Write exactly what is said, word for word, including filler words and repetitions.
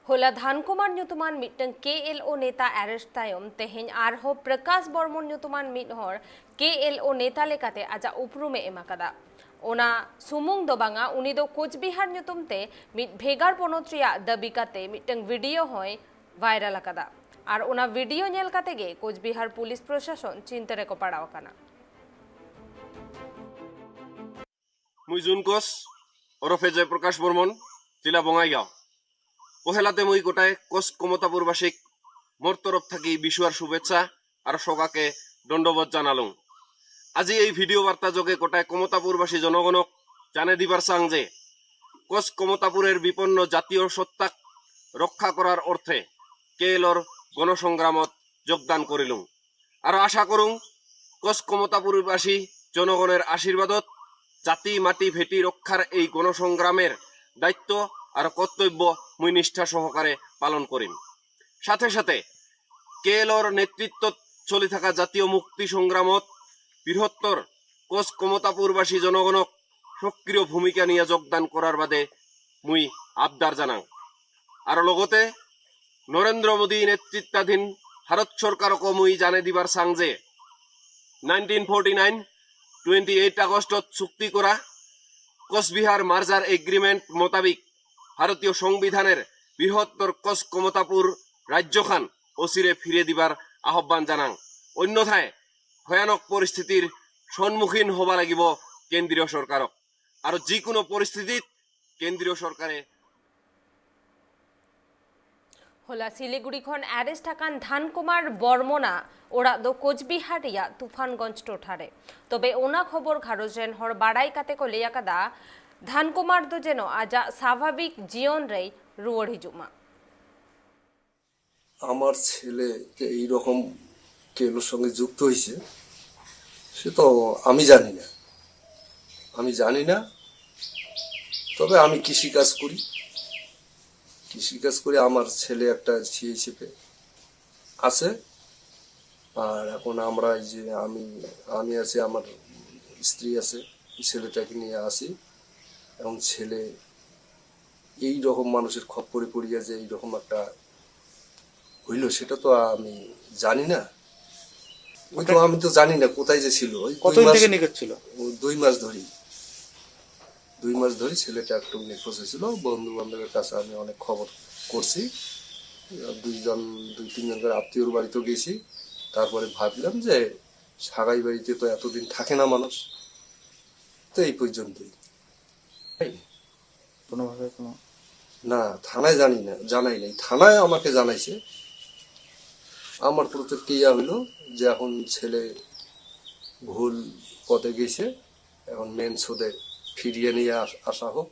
ᱦᱚᱞᱟ ᱫᱷᱟᱱᱠᱩᱢᱟᱨ ᱧᱩᱛᱩᱢᱟᱱ ᱢᱤᱫᱴᱟᱝ ᱠᱮ ᱮᱞ ᱳ ᱱᱮᱛᱟ arrest ᱛᱟᱭᱚᱢ ᱛᱮᱦᱮᱧ ᱟᱨᱦᱚᱸ ᱯᱨᱚᱠᱟᱥ ᱵᱚᱨᱢᱚᱱ ᱧᱩᱛᱩᱢᱟᱱ ᱢᱤᱫ ᱦᱚᱲ ᱠᱮ ᱮᱞ ᱳ ᱱᱮᱛᱟ ᱞᱮᱠᱟᱛᱮ ᱟᱡᱟᱜ ᱩᱯᱨᱩᱢᱮ ᱮᱢ ᱟᱠᱟᱫᱟ᱾ ᱚᱱᱟ ᱥᱩᱢᱩᱝ ᱫᱚ ᱵᱟᱝᱟ, ᱩᱱᱤ ᱫᱚ ᱠᱳᱪᱵᱤᱦᱟᱨ ᱧᱩᱛᱩᱢ ᱛᱮ ᱢᱤᱫ ᱵᱷᱮᱜᱟᱨ ᱯᱚᱱᱚᱛ ᱨᱮᱭᱟᱜ ᱫᱟᱹᱵᱤ ᱠᱟᱛᱮ ᱢᱤᱫᱴᱟᱝ video ᱦᱚᱸᱭ viral ᱟᱠᱟᱫᱟ᱾ ᱟᱨ ᱚᱱᱟ video ᱧᱮᱞ ᱠᱟᱛᱮ ᱜᱮ ᱠᱳᱪᱵᱤᱦᱟᱨ ᱯᱩᱞᱤᱥ ᱯᱨᱚᱥᱟᱥᱚᱱ ᱪᱤᱱᱛᱟᱹ ᱨᱮᱠᱚ ᱯᱟᱲᱟᱣ ᱟᱠᱟᱱᱟ᱾ ᱢᱩᱭ ᱡᱩᱱ ᱠᱳᱥ, ᱚᱨᱚᱯᱷᱮ ᱡᱚᱭᱯᱨᱚᱠᱟᱥ ᱵᱚᱨᱢᱚᱱ, ᱡᱮᱞᱟ ᱵᱚᱝᱟᱭᱜᱟᱸᱣ᱾ ᱯᱚᱦᱮᱞᱟᱛᱮ ᱢᱩᱭ ᱜᱚᱴᱟᱭ ᱠᱳᱥ ᱠᱚᱢᱚᱛᱟᱯᱩᱨ ᱵᱟᱥᱤক মোর তরফ থাকি বিষুয়ার শুভেচ্ছা আর সগাকে দণ্ডবত জানালুং। আজি এই ভিডিও বার্তা যোগে গোটায় কমতাপুরবাসী জনগণক জানে দিবার চাং যে কোচ কমতাপুরের বিপন্ন জাতীয় সত্তাক রক্ষা করার অর্থে কে এলর গণসংগ্রামত যোগদান করিলুং। আর আশা করুং কোচ কমতাপুরবাসী জনগণের আশীর্বাদত জাতি মাটি ভেটি রক্ষার এই গণসংগ্রামের দায়িত্ব আর কর্তব্য মুই নিষ্ঠা সহকারে পালন করিম। সাথে সাথে কে এলর নেতৃত্বত চলি থাকা জাতীয় মুক্তি সংগ্রামত বৃহত্তর কোচ কমতাপুরবাসী জনগণক সক্রিয় ভূমিকা নিয়া যোগদান করার বাদে মুই আবদার জানাং। আর লগতে নরেন্দ্র মোদী নেতৃত্বাধীন ভারত সরকারকো মুই জানে দিবার চাং যে nineteen forty nine, twenty eight আগস্টত চুক্তি করা কোচবিহার মার্জার এগ্রিমেন্ট মোতাবিক ভারতীয় সংবিধানের বৃহত্তর কোচ কমতাপুর রাজ্যখান অচিরে ফিরে দিবার আহ্বান জানাং। অন্যথায় ভয়ানক পরিস্থিতির সম্মুখীন হবা লাগিব কেন্দ্রীয় সরকারক। আর যিকোনো পরিস্থিতিত কেন্দ্রীয় সরকারে হলা শিলিগুড়ি খন arrest আকান ধনকুমার বর্মনা ওরা দো কোচবিহার রিয়া তুফানগঞ্জ টোঠারে। তবে ওনা খবর ঘারোজেন হর বাড়াই কাতে কলিয়া কাদা ধনকুমার দো যেন আজা স্বাভাবিক জীবন রে রুয়ার হিজুমা। আমার ছেলে যে এই রকম কেলোর সঙ্গে যুক্ত হয়েছে, সে তো আমি জানি না, আমি জানি না। তবে আমি কৃষিকাজ করি, কৃষিকাজ করে আমার ছেলে একটা সিএইচএফে আছে। আর এখন আমরা এই যে আমি, আমি আছি, আমার স্ত্রী আছে, ছেলেটাকে নিয়ে আছি। এখন ছেলে এই রকম মানুষের খপ্পরে পড়িয়া যে এই রকম একটা হইল, সেটা তো আমি জানি না। ওই তো, কতদিন আমি তো জানি না কোথায় যে ছিল। ওই দুই কতদিন মাস, থেকে নিখোঁজ ছিল? ও দুই মাস ধরেই, দুই মাস ধরেই ছেলেটা একটু নিখোঁজ হয়েছিল। বন্ধু বান্ধবের কাছে আমি অনেক খবর করছি, দুইজন, দুই তিনজন করে আত্মীয়র বাড়িতেও গেছি। তারপরে ভাবলাম যে সাগাই বাড়িতে তো এতদিন থাকে না মানুষ, তো এই পর্যন্তই। কোনোভাবে কোনো না, থানায় জানি না, জানাই নাই। থানায় আমাকে জানাইছে। আমার প্রতিক্রিয়া হইল যে এখন ছেলে ভুল পথে গেছে, এখন মেন সোদে ফিরিয়ে নিয়ে আস-, আসা হোক।